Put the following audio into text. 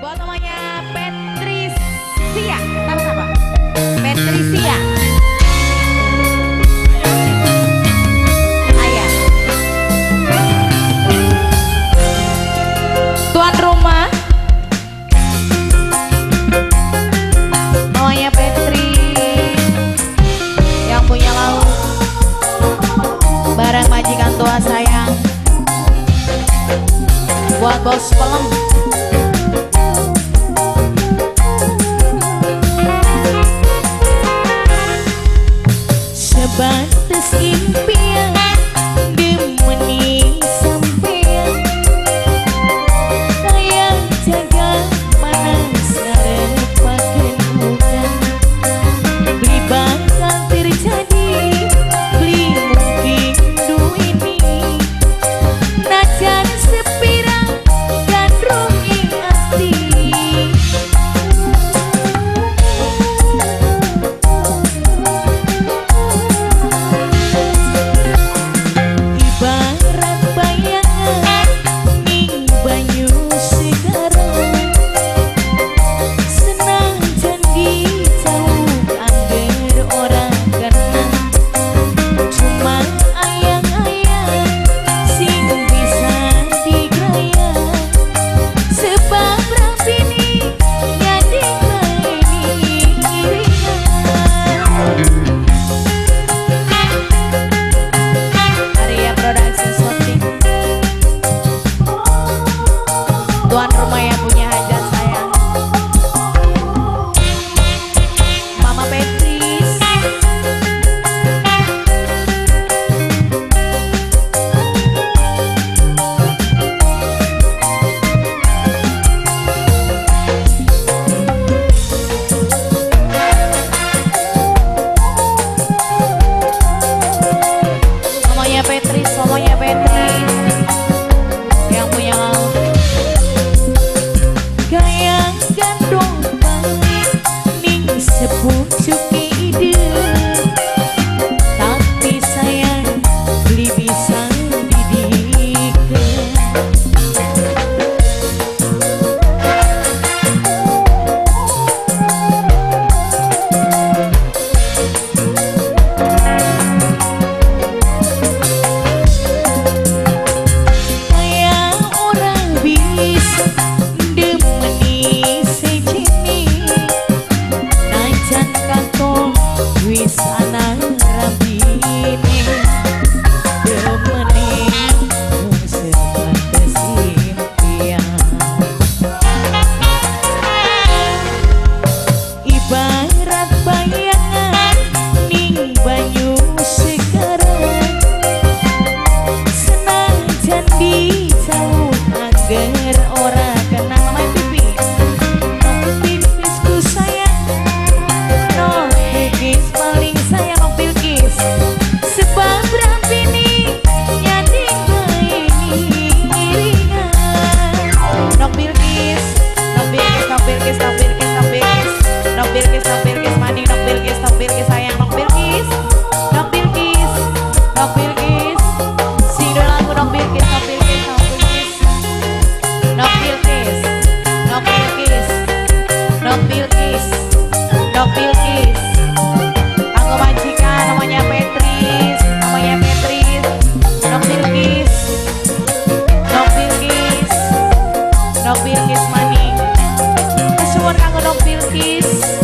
Buat namanya Patricia, sama-sama. Patricia. Ayah. Tuan rumah. Namanya Petri yang punya laut. Bareng majikan tua sayang. Buat bos pelem. Sebatas impian demeni sampean, kaya jaga panas ngarepakeun hujan. Beli bakal terjadi, beli mungkin duini. Najan sepirang gandrung ing ati. Ibarat bayangan ning banyu segara, senajan dicawuk angger ora kena. Cuma ayang-ayang sing bisa digraya, sebab rabini nyading bae iringan. Arya Production Shooting. Tuan rumah yang punya hajat sayang, Mama Petris. Mamanya Petris, mamanya Petris yang punya laut. Gayang gandong balik ning sepucuk ide, tapi sayang beli bisa didikeun. Kaya orang bisa demeni sejene, najan katon wis ana rabine. Demene mung sebatas impian. Ibarat bayangan ning banyu segara, senajan dicawuk angger ora kena. Mamai pipi, nok pipisku sayang, nok Bilqis paling sayang, nok Bilqis. Sebab rabini nyading bae iringan. Nok Bilqis, nok Bilqis, nok Bilqis, nok Bilqis, nok Bilqis, nok Bilqis, nok Bilqis maning, nok Bilqis, nok Bilqis sayang, nok Bilqis, nok Bilqis, nok Bilqis. Sing do lagu nok Bilqis, nok Bilqis, nok Bilqis, nok Bilqis, nok Bilqis, nok Bilqis, nok Bilqis. Aku majikan namanya Petris, namanya Petris, nok Bilqis, nok Bilqis, nok Bilqis maning. Kesuwun kanggo nok Bilqis.